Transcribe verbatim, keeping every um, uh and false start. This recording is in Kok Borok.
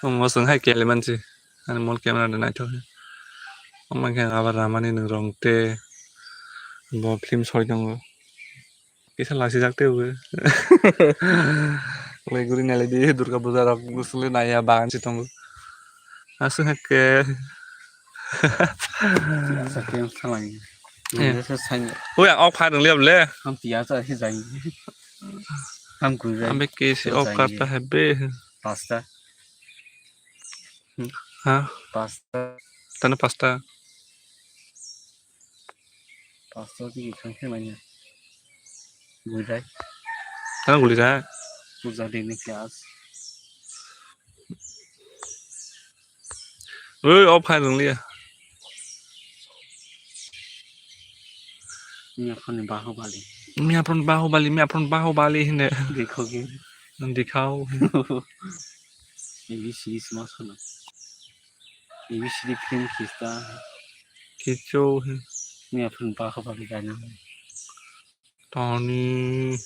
Omo swng hai kele mansi. Ani mol camera de naithok. Omo khe abar ramani nwng rong te bo film soi tongo. Kisa lasijak tei bo. Lai guri nailai di Durga Puja rok bwswk le naiya bagan si tongo. Aswk hai khe. Asa khe wng thanglaini. Eh. Nungya sa sani. Oi, ang ok phan rwng liya bole. Ang tiya sa hi jai. Ang guri jai. Ambe kesi ok karta hai be. Pasta. Ha? Pasta. Tano pasta. Pasta tiki khang khe manya. Guri jai. Tano guri jai. Puja de ni class. Oi, off hai rwng liya. Miya phone ni Bahubali. Miya phone Bahubali, miya phone Bahubali hine. Dekho ki. Dikhao. A B C D sma sona. A B C D film khista. Kicho. Miya phone Bahubali gana. Tony.